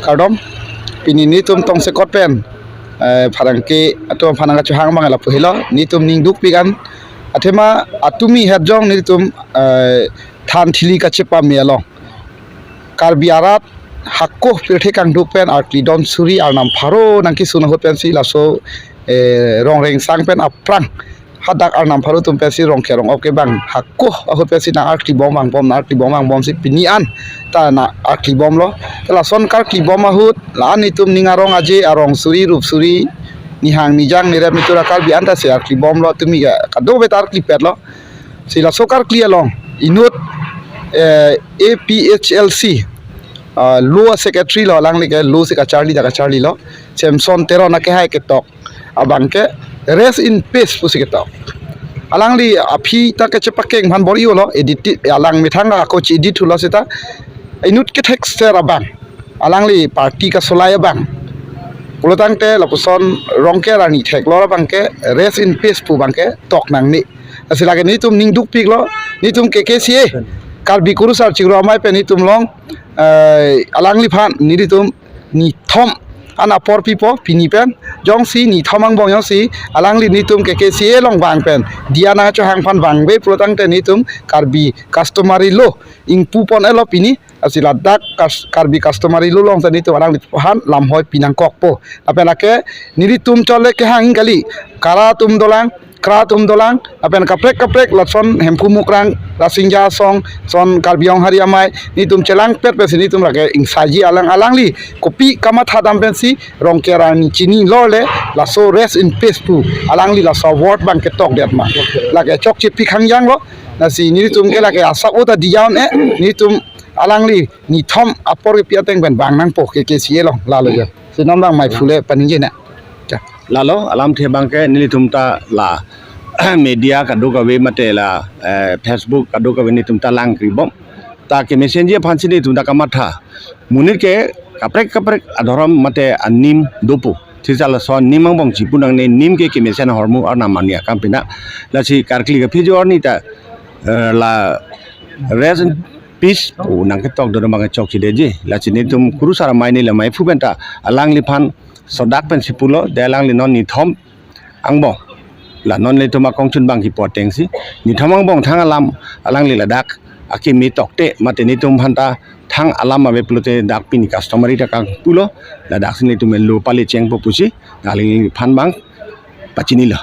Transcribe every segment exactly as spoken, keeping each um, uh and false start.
Kardom, pini nelitum tongsekot pen, eh, pherangke atum aphan nangkachehang abang lapu helo, nelitum ning dukpik an, athema atumi hetjong nelitum, eh, than thili kachepame along. Karbi arat hako pirthe kangduk pen arkli don suri arnam pharo nangkesun ahut pensi laso, eh, rong rengsang pen aphrang hadak arnam pharo atum pensi rong kerong op ke bang hako ahut pensi nang arkli bom vangbom, nang arkli bom vangbomsi pini an ta nang arkli bomlo. Te lason karkli bom ahut la-an nelitum ning arong aje arong suri rup suri nihang nijang nirep nitur a-Karbi an ta si arkli bomlo, tumi ke kadokave ta arklipetlo. Si laso karkli along inut, eh, A P H L C, ah, law secretary lo, alangli ke law si kacharli ta kacharlilo, Samson Teron akehai ketok abang ke rest in peace pusi ketok. Alangli aphi ta kechepakeng aphan bor-ilo, edit alang methang ako chi-edit thulo seta inut kethekser abang, alangli party kasolai abang pulotangte lapuson Rongker arni theklong abang ke rest in peace pu abang ketok nangne. Lasi lake nelitum ning dukpiklo, nelitum K K C A, Karbi Kurusar Chiklo Amei pen nelitum along, eh, alangliphan nelitum nithom an apor pipo, pini pen jongsi nithom angbong jongsi alangli nelitum K K C A along vang pen diya nangkachehang aphan vangve pulotangte nelitum Karbi customary law ingpu pon-etlo pini. Lasi ladak kas-, Karbi customary law along si nelitum alangliphan lamhoi pi nangkokpo. Lapen lake nelitum chole kehang kali, kara atum dolang, kra atum dolang, lapen kaprek kaprek lason Hemphu Mukrang, Lasingja Asong, son Karbi Anglong Hari Amei, nelitum chelangpet pensi nelitum lake ingsaiji alang, alangli kopi kamatha dam pensi Rongker arni chinilo le, laso rest in peace pu alangli laso award abang ketokdet ma. Lake chokche pi khangjanglo, lasi nelitum ke lake asap ota diya un-e, nelitum alangli nithom apor kepi ateng pen vang nangpo K K C A along, lalo jo. Si non abang maiphu le paningje na. Ja. Lalo, alamthe abang ke nelitum ta la media kadokave mate la, eh, Facebook kadokave nelitum ta langkribom. Ta kemesen ji aphansi nelitum ta kamatha. Monit ke kaprek kaprek adhorom mate anim dopo. Sisa laso anim angbong chipu nangne, nim ke kemesen ahormu arnam arni akam pina. Lasi karkli kaphejo arni ta, eh, la rest in peace pu nangketok dodom abang chokchedetji. Lasi nelitum Kurusar Amei neli maiphu pen ta alangliphan sodak pensi pulo, de alangli non nithom angbong. La non nelitum akongchun abang kipu atengsi nithom angbong thang alam alangli ladak akimi tokte mate nelitum aphan ta thang alam ave pulote dak pini customary ta kangpulo, ladaksi nelitum law pale chengpo pusi alangliphan abang pachinilo.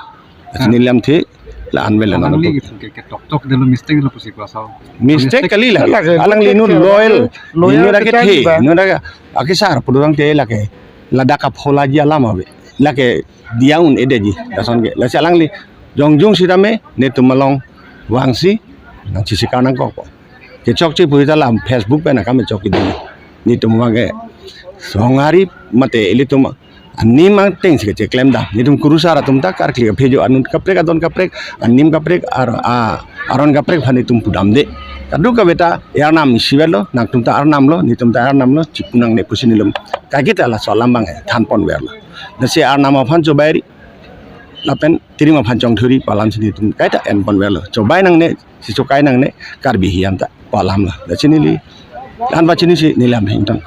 Pachini lamthe la-an avelo non. Alangli ke, ke, ketoktok detlo, mistake lo pusi ko asal. Mistake kali la. Lake, alangli inut lawyer, lawyer inut lake kecharli the, ba. Inut lake akesar pulotangte lake ladak apholaji alam ave. Lake diya un-edetji, lason ke. Lasi alangli jongjung sitame nelitum along vangsi nangchisikar nangkokpo. Kechokche pu ta la Facebook pen akam chokche di. Nelitum abang ke songhari mate ilitum anim atengsi kecheklem dam. Nelitum Kurusar atum ta karkli kaphejo, anut kaprek, adon kaprek, anim kaprek, ar-, a-, aron kaprek aphan nelitum pudamde. Kadokave ta arnam isi avelo, nangtum ta arnamlo, nelitum ta arnamlo, chipu nangne pusi nelitum kaiketa laso alam abang than ponverlo. Lasi arnam aphan chobairi, lapen tirim aphan chongthuri pu alamsi nelitum kaita en ponverlo. Chobai nangne, si chokai nangne, Karbi hiam ta pu alamlo. Lasi neli, la-an pachinisi neli lam hingtang.